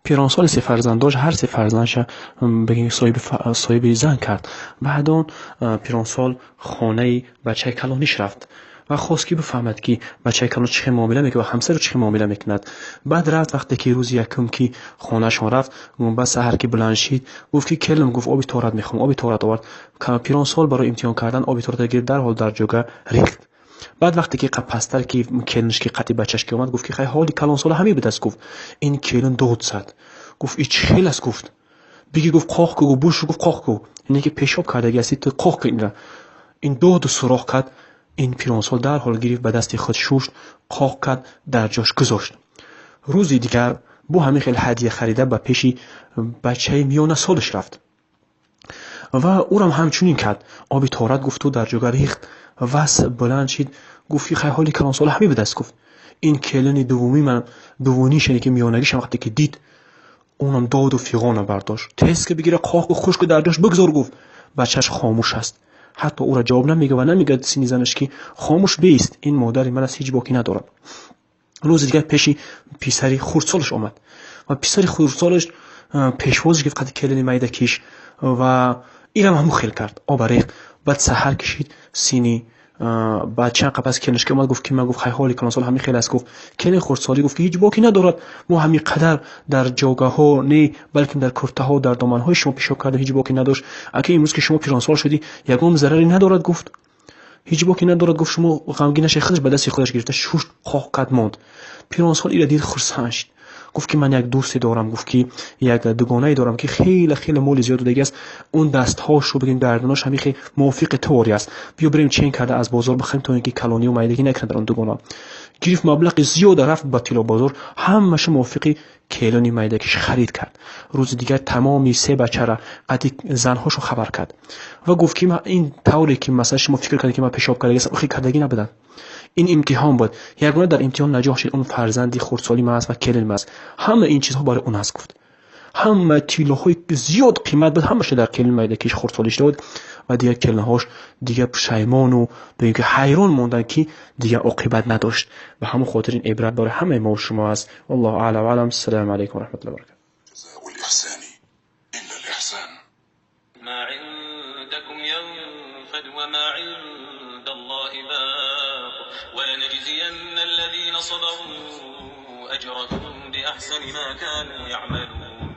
Пиронсоли се фарзанд дошт, ҳар се фарзандша бигем соҳиби зан кард. Баъд он пиронсол хонаи бачаи калониш рафт ва хост, ки бифаҳмад, ки бачаи калон чӣ хел муомила мекунад ва ҳамсаро чӣ хел муомила мекунад. Баъд рафт, вақте ки рӯзи якум ки хонаашон рафт, баъд саҳар ки баланд шид, гуфт, ки келин, гуфт, оби тоҳорат мехоҳам. Оби тоҳорат овард. Пиронсол барои имтиҳон кардан оби тоҳоратро гирифт, дарҳол дар ҷога рехт. Баъд вақте ки пасттар ки келинш ки қати бачаш ки омад, гуфт, ки хай, ҳоли калонсола ҳамин будааст, гуфт. Ин келин дод зад, гуфт: «И чӣ хел аст?» Гуфт: «Биги», гуфт, «қоқ ку», гуфт, «бушу», гуфт, «қоқ ку, ине ки пешоб кардаги ҳасти ту, қоқ ку инра». Ин доду суроғ кард. Ин пиронсол дарҳол гирифт, ба дасти худ шушт, қоқ кард, дар ҷош гузошт. Рӯзи дигар бо ҳамин хел ҳадя харида ба пеши бачаи миёнасолаш рафт ва ӯрам ҳамчунин кард. Оби тоҳорат гуфту дар ҷога рехт. Вас баланд шид, гуфт, ки хай, ҳоли калонсола ҳамин будааст, гуфт. Ин келини дуввуми ман, дуввуниш, яъне ки миёнагишам, вақте ки дид, унам доду фиғона бардошт: «Тез ки бигира, қоқу хушку дар ҷош бигзор», гуфт. Бачааш хомӯш аст, ҳатто ӯро ҷавоб намегӯяд ва намегӯяд сини занаш, ки хомӯш беист, ин модари ман аст, ҳеҷ боке надорад. Рӯзи дигар пеши писари хурдсолаш омад ва писари хурдсолаш пешвозиш гирифт қади келини майдакиш ва инам ҳамун хел кард, оба рехт. Баъд саҳар кишид сини баъд чанд қапас келинаш ки омад, гуфт, ки ман, гуфт, хай, ҳоли калонсол ҳамин хел аст, гуфт. Келин хурдсолӣ гуфт, ки ҳеҷ боке надорад, мо ҳамин қадар дар ҷогаҳо не, балки дар куртаҳо, дар доманҳои шумо пешоб кардем, ҳеҷ боке надошт. Аки имрӯз ки шумо пиронсол шудӣ, ягон зараре надорад, гуфт, ҳеҷ боке надорад, гуфт, шумо ғамгин нашед. Худаш ба дасти худаш гирифта шушт, қоқ кард, монд. Пиронсол ира дид, хурсанд шид, гуфт, ки ман як дӯсте дорам, гуфт, ки як дугонае дорам, ки хеле хеле моли зиёд додаги аст, он дастҳошу бигем гардонаш ҳамин хел мувофиқи тори аст, биё бирем, чен карда аз бозор бихарем, то ин ки калонию майдагӣ накунад дар он дугона. Гирифт маблағи зиёда, рафт ба тиллобозор, ҳамаша мувофиқи келони майдакиш харид кард. Рӯзи дигар тамоми се бачара қади занҳошо хабар кард ва гуфт, ки ин тавре ки масалан шумо фикр кардед, ки ман пешоб кардагиастам, охи кардагӣ набудам, ин имтиҳон буд. Ягона дар имтиҳон наҷоҳ шид, он фарзанди хурдсоли ман аст ва келин ман аст. Ҳама ин чизҳо барои он аст, гуфт. Ҳама тиллоҳои зиёд қимат буд, ҳамаша дар келин майдакиш хурдсолиш дод ва дигар келинҳош дигар пушаймону бигем ки ҳайрон монданд, ки дигар оқибат надошт. Ба ҳамон хотир ин ибрат барои ҳамаи мо шумо аст. Валлоҳу аълам алам. Ассалому алайкум ва раҳматуллоҳи ва баракатуҳ. جزاء الإحسان إلا الإحسان. ما عندكم ينفد وما عند الله باق، ولنجزين الذين صبروا أجرهم بأحسن ما كانوا يعملون.